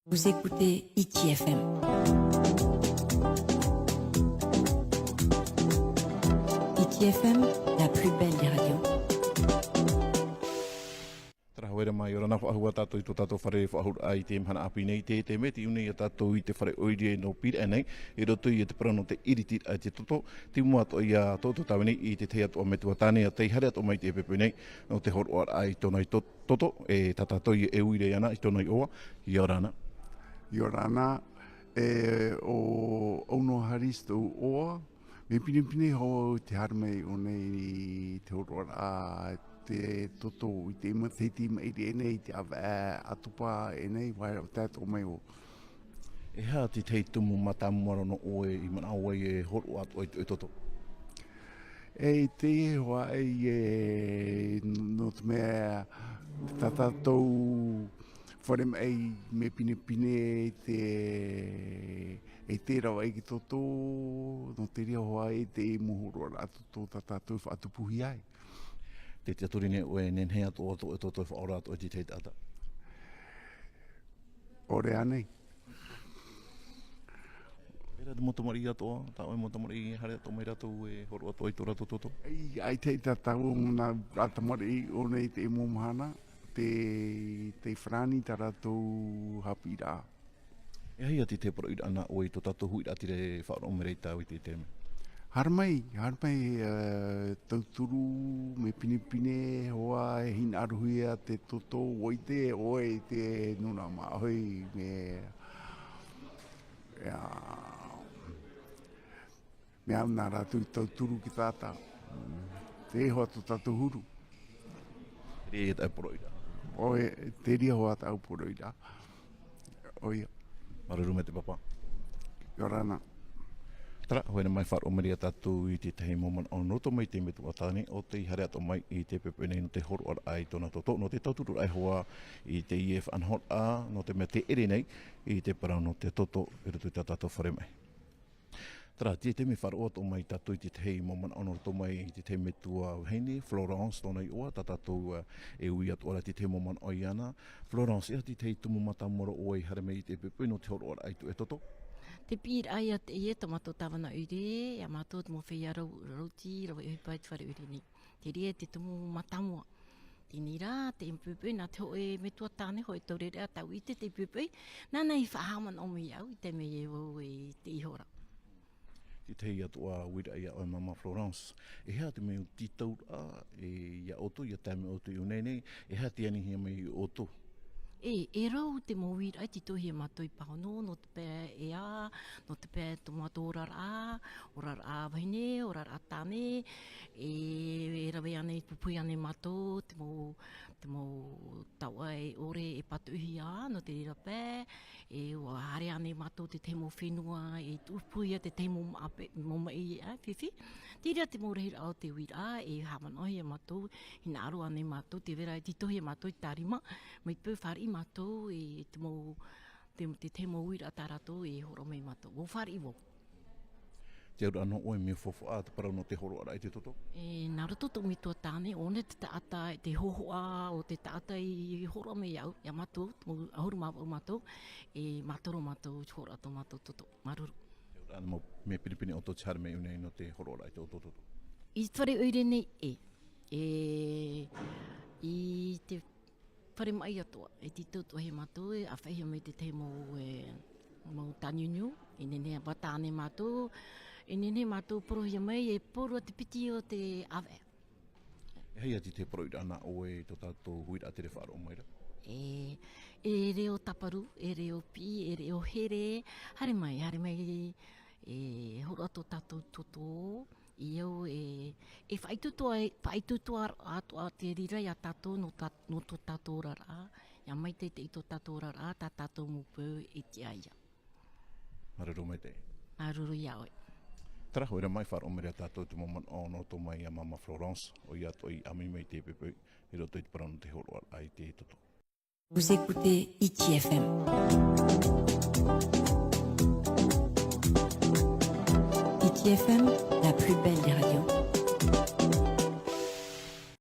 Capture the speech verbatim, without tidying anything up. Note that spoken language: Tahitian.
Vous écoutez Hiti F M. Hiti F M, la plus belle des radios. Tara, haere mai, ʻia ora na faʻahou ā tātou i tō tātou fare faʻahou i te mahana ʻāpī nei, te, te mea tei ʻō nei ia tātou i te fare ʻoire nō Pīraʻe nei, i roto i te parau nō te ʻiritiraʻa i te toto, tei mua atoʻa ia tō, tō tātou nei i te tahi atoʻa metua tāne, ā, tei haere atoʻa mai i teie poipoi nei, nō te hōroʻaraʻa i tōna i tō, toto, e tā tātou e uira iāna i tōna iʻoa, ʻia ora na. ʻIa ora na, e, ʻo Aunoa Harris tōʻu iʻoa, mea pinepine hoʻi te haere mai i ʻō nei i te hōroʻaraʻa te toto i te matahiti i maʻiri aʻe nei, i te ʻāvaʻe ʻātopa aʻe nei, ʻua haere atoʻa mai ʻoe. E aha te tahi tumu mātāmua ra nō ʻoe i manaʻo ai e hōroʻa atoʻa i te toto? E, i teie hoʻi e, nō te mea, tā tātou fare maʻi mea pinepine i te, e te rave i te toto, nō te reira hoʻi e te mau hōroʻaraʻa toto tā tātou e faʻatupuhia ai. Tē tiʻaturi nei ʻoe, e nehenehe atoʻa tō, tō, tō, tō faʻaora atoʻa i te tahi taʻata? ʻOre ānei. Terā te mau tamariʻi atoʻa, tā ʻoe mau tamariʻi, haere atoʻa mai rātou e hōroʻa atoʻa i tō rātou toto? ʻAita, ʻaita tātou mau tamariʻi i ʻō nei i teie mau mahana, tē, tē farani tā rātou haʻapiʻiraʻa. E aha ia te, te poroʻiraʻa nā ʻoe i tō tātou huiraʻatira e faʻaroʻo mai ra ia tāua i te, te mea? Haere mai, haere mai, e, tauturu, mea pinepine hoʻi, e hinaʻarohia te toto, ʻua ʻite ʻoe i te nūnaʻa māʻohi, mea, ʻia, mea nā rātou i tauturu i te taʻata. Mm. Te iho atu tātou huru. Terā ia tāʻu poroʻiraʻa. ʻOe, terā hoʻi tāʻu poroʻiraʻa. ʻOia. Māuruuru maitaʻi pāpā. ʻIa ora na. Terā, haere mai, faʻaroʻo mai ra ia tātou i te tahi mau manaʻo nō tō mai te metua tāne, ʻo tei haere atoʻa mai i teie poipoi nei nō te hōroʻaraʻa i tōna toto, nō te tautururaʻa hoʻi i teie faʻanahoraʻa, nō te mea tē ʻere nei i te parau nō te toto i roto i tā tātou fare maʻi. Terā, te, te mea faʻaroʻo atoʻa mai tātou i te tahi mau manaʻo nō roto mai i te tahi metua vahine, Florence tōna iʻoa, tā tātou, ā, e ui atoʻa ra i te tahi mau manaʻo iāna. Florence, e aha te tahi tumu mātāmua ra ʻoe i haere mai i teie poipoi nō te hōroʻaraʻa i tō, e toto? Te piʻiraʻa ia teie, tō mātou tāvana ʻoire, ia mātou te mau feiā rau, rauti, rave ʻohipa i te fare ʻoire nei. Terā ia te tumu mātāmua. Teie rā, te poipoi, nā te hōʻē metua tāne, hōʻē taureʻareʻa tāʻu i ʻite i teie poipoi, nāna i faʻahaʻamanaʻo mai iāʻu i te mea e au i teie hora. Te tahi atoʻa uiraʻa ia ʻoe, Māmā Florence. E aha te mau tītauraʻa, e, ia ʻoutou, ia tae mai ʻoutou i ʻō nei, e aha tē anihia mai ia ʻoutou? E, e rau te mau uiraʻa e tītauhia e mātou i Pāhono, nō te pae ʻē ā, nō te pae tō mātou oraraʻa, oraraʻa vahine, oraraʻa tāne, e, e rave ānei, pupuhi ānei mātou, te mau, te mau taoʻa e ʻore e pātoʻihia, nō te reira pae, e, ʻua haere ānei mātou i te tahi mau fenua, e tuʻu pupuhia te tahi mau maʻa pe-, mau maʻi, ā, fifi. Terā te mau rahiraʻa o te uiraʻa, e haʻamanaʻohia mātou, hinaʻaro ānei mātou, tē vai ra e tītauhia mātou i te tārima, mai te peu fāriʻi mātou, e te mau, te, te, te mau uiraʻa tā rātou e hōroʻa mai ia mātou. ʻUa fāriʻi vau. Te auraʻa nō ʻoe, mea faufaʻa te parau nō te hōroʻaraʻa i te toto? E, nā roto tō metua tāne, ʻo ʻōna te taʻata, te hōhoʻa o te taʻata i hōroʻa mai iāʻu, ia mātou, mau ʻahuru mā vaʻu mātou, e mātaro mātou, hōroʻa tō mātou toto. Māuruuru. Te auraʻa nō, mea pinepine ʻoutou tei haere mai i ʻō nei nō te hōroʻaraʻa i tō ʻoutou toto? I te fare ʻoire nei, e. E, i te fare maʻi atoʻa, e tītau atoʻahia mātou, e ʻāfaʻihia mai te tahi mau, e, mau tāniuniu, e nehenehe e vata ānei mātou, e nehenehe mātou porohia mai, e pōrua te piti o te ʻāvaʻe. E aha ia te, te poroʻiraʻa nā ʻoe i tō tātou huiraʻatira e faʻaroʻo mai ra? E, e reo tāparu, e reo piʻi, e reo here, haere mai, haere mai, e hōroʻa tō tātou toto, i au e, e faʻaitoito ai, faʻaitoito atoʻa te reira ia tātou nō tā, nō tō tātou oraraʻa, ia maitaʻi tō tātou oraraʻa, tā tātou mau peu e tiʻa ia. Māuruuru maitaʻi. Māuruuru ia ʻoe. Terā, haere mai, faʻaroʻo mai ra ia tātou te mau manaʻo nō tō mai ia Māmā Florence, ʻoia atoʻa i ʻāmui mai i teie poipoi, i roto i te parau nō te hōroʻaraʻa i te toto. Vous écoutez Hiti F M. Hiti F M, la plus belle des radios.